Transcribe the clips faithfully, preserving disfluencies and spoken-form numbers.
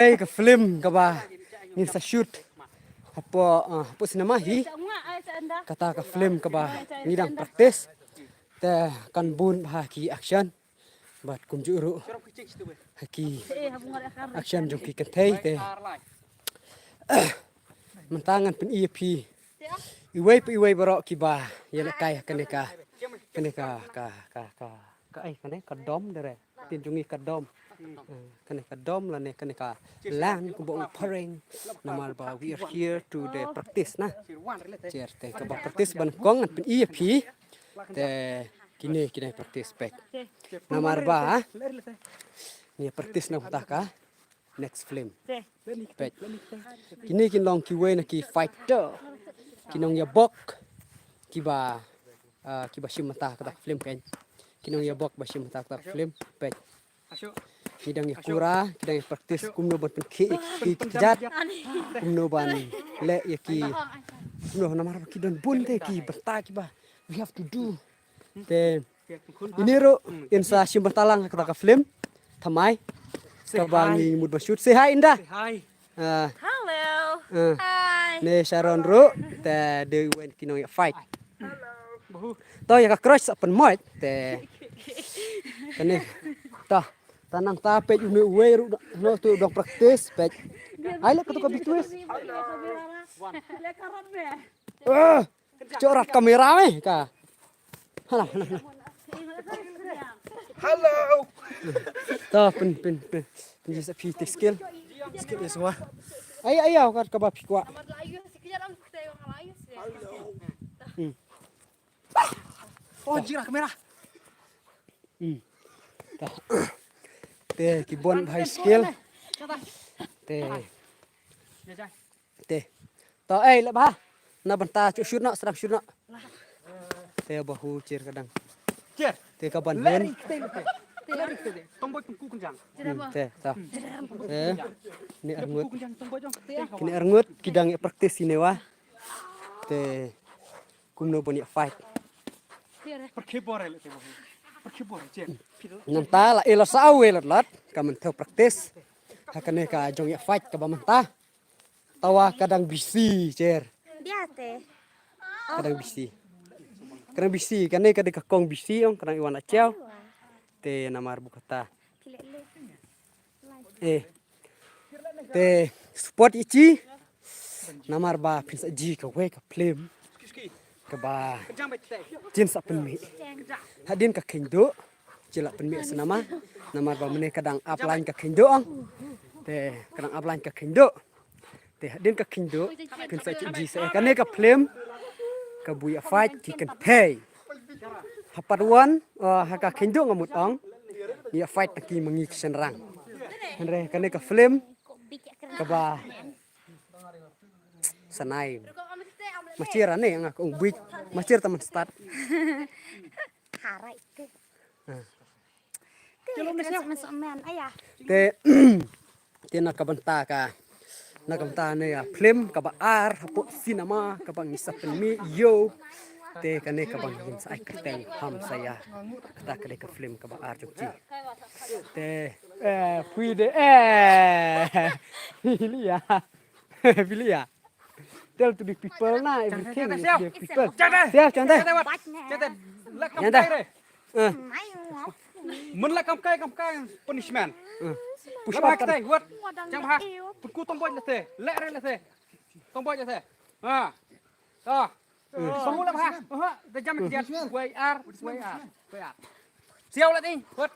Ei, ka film kaba ngin sa shoot hapoh, ah, hapoh cinema hi. Kata ka film kaba ngi dang practice. Te kan bun bha ki action. Bad kumjuh ruh ha ki action jong ki kynthei te mynta ngan pyni ïa phi iwei pa iwei baroh kiba ïalehkai ha kane ka, kane ka, ka, ka, ka, ka, ai, kane ka dom dere. Ktien jong ngi ka dom. Eh, kane ka dom lane kane ka lan kumba ong phareng. Namar ba we are here to the practice na. Jer te kaba practice ba nyngkong ngan pyni ïa phi. Te kine, kine practice peit. Namar ba ngi practice na kata ka next film. Peit. Kine kin long kiwei na ki fighter. Ki nongïabok kiba, ah, kiba shim bynta kata ka film kan. Ki nongïabok ba shim bynta kata ka film. Peit. Ki dang ïakura, ki dang ïa practice kumno ban pynkhih ïa ki kjat. Kumno ban leh ïa ki. Kumno namar ba ki don bun te ki bynta kiba we have to do. Te ine ruh in sa shim bynta lang ha kata ka film. Thymmai. Kaba ngi mut ban shoot. Say hi, Indah. Say hi. Ah. Hello. Ah. Hi. Ne Sharon ruh te dei wen ki nongïa fight. Hello. To ïa ka crush sa pynmoit te. Kane. To. Ta nangta peit une uwei ruh no tu dang practice peit. Ai leh ka tu ka bitwis. Ah. Corat kamera me ka. Hana, hana, hana. Hello. To pyn, pyn, pyn. Pyn sa phi te skill. Skill is wa. Ai, ai, au kat kaba phi kwah. Hmm. Oh, jira kamera. Hmm. To. Te ki bun bha skill. Te. Te. To ei leh bha. Na bynta chu shoot noh, sdang shoot noh. Te ba hu jer ka dang. Jer. Te ka ban hun. Leri kte, leri kte. Tomboi pynku kynjang. Hmm, te to. Te. Ni arngut. Kini arngut ki dang ïa practice ine wa. Te kumno ban ïa fight. Nangta la ïa la sa u ïa lat lat ka mynta practice. Ha kane ka jong ïa fight kaba mynta. Tawa ka dang bisi jer. Dia te. Ka dang bisi. Ka dang bisi kane ka dei ka kong bisi ong ka dang i wan a cheo. Te namar bu kata. Eh. Te support ïa chi. Namar ba phin sa ji kawei ka film. Kaba jin sa pynmih. Hadien ka khynduh. Chi la pynmih sa nama. Namar ba mynne ka dang ap line ka khynduh ong. Te ka dang ap line ka khynduh. Te hadien ka khynduh phin sa ji sa kane ka film. Ka bu ïa fight ki kynthei. Ha part one, uh, ha ka khynduh nga mut ong. Ïa fight ta ki mangi ki shynrang. Hynrei kane ka film kaba sanai. Machir ane nga ka ong buit. Machir ta man start. Harai ke. Ah. Te te na ka bynta ka na ka bynta ne ïa film kaba ar hapoh cinema kaba ngi sa pynmih ïoh. Te kane kaba ngin sa ai kyrteng Hamsaya. Kata ka dei ka film kaba ar jong ki. Te eh phi de eh. Phi ïa. Phi ïa. Tell to the people na everything is the people. Siap, siap. Siap, siap. Siap, siap. Siap, siap. Siap, siap. Mun la kam kai, kam kai punishment. Pushpa kate, wat. Jam ha. Putku tomboi late. Lek re late. Tomboi late. Ha. Ha. Bangun la ha. Ha. Da jam kiat. Wei ar, wei ar. Wei ar. Siau late. Wat.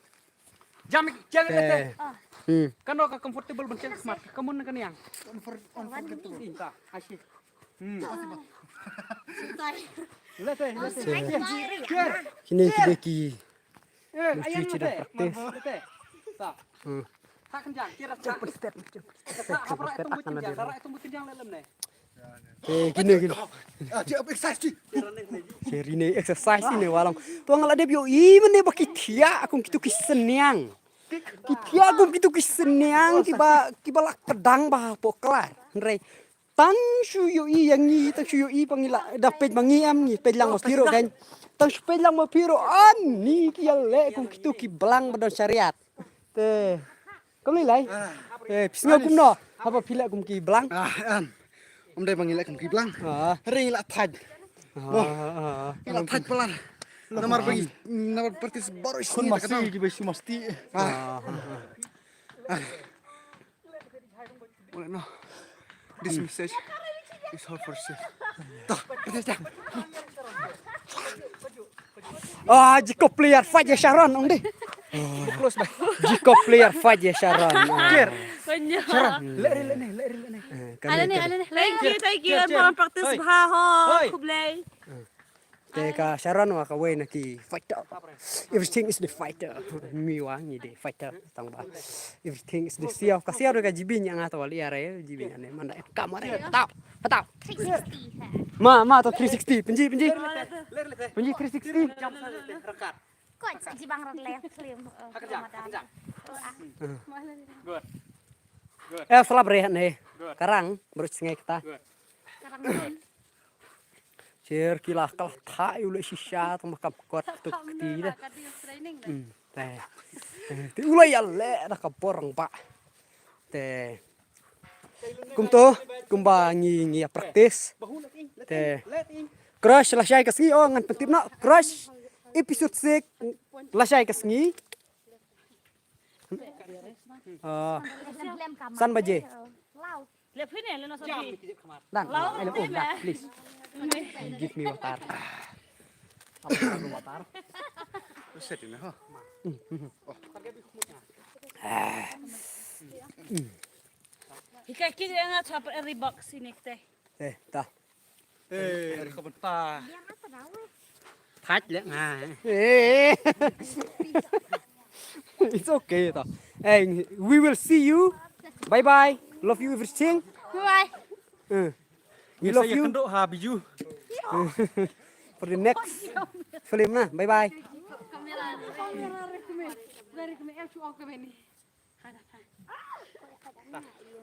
Jam kiat late. Hmm. Kano ka comfortable ban kiat smat. Kamun ka niang. Comfort, comfortable. Inta. Ashi. Hmm. Late, late. Kine kine ki. Eh, ayan mate. Practice. Hmm. Eh, kine kine. Kiri ne exercise ne walang. To nga la dep ïohi mane ba ki thiah kum kitu ki sniang. Ki thiah kum kitu ki sniang kiba kiba la kdang ba po klar. Hynrei tang shu ïohi ïa ngi, tang shu ïohi ba ngi la da peit ba ngi em ngi peit lang ma phi ruh kan. Tang shu peit lang ma phi ruh ani ki ïaleh kum kitu ki blang ba don shariat. Te kam lei lei. Eh, phi sngew kumno? Haba phi leh kum ki blang? Ah, em. Ym dei ba ngi leh kum ki blang. Ah. Hynrei ngi la thait. Ah, ah, ah. Ngi la thait palat. Namar ba ngi, namar practice baroh shi sngi. Khun masi ki ba shu masti. Ah. Ah, ah, ah. Wala no. This message is all for sale. Ta, ta, ta. Ah, Jacob player fight ïa Sharon, ong dei. Close by. Jacob player fight ïa Sharon. Ah. Care. Sharon, leh ri leh ne, leh ri leh ne. Eh, kan leh ne, kan leh ne. Thank you, thank you. Care, care. Everyone practice bha ho. Hoi. Khublei. Te ka Sharon wa kawei na ki fighter. Everything is the fighter. Mi wa ngi the fighter tang ba. Everything is the siaw. Ka siaw ka jibin yang atau liar ya, jibin ane mana kamera. Patau, patau. Three sixty ha. Ma, ma to three sixty. Penji, penji. Penji three sixty. Ko sa jibang rat le film. Good. Good. Eh, salap re ne. Good. Karang, baru sengai kita. Good. Karang. Cher kila kala thai ule shisha tu makam kot tu kti dah. Hmm, te. Te ule ya le dah ka borang ba. Te. Kumto, kumba ngi ngi ya practice. Te. Crush la shai ka sngi, oh ngan pyntip noh. Crush episode six la shai ka sngi. Ah, san baje. Leh phi ne, leh no sa phi. Dan, eh, oh, dan, please. Give me water. Apa water? Set ini, ha. Hikai ki nga chapa eri box ini te. Eh, ta. Eh, eri ko benta. Thach le nga. Eh. It's okay to. Hey, we will see you. Bye bye. Love you everything. Bye. Eh. We love you. Kendo ha biju. For the next film na. Bye bye. Kamera, kamera, kamera, kamera, kamera, kamera, kamera.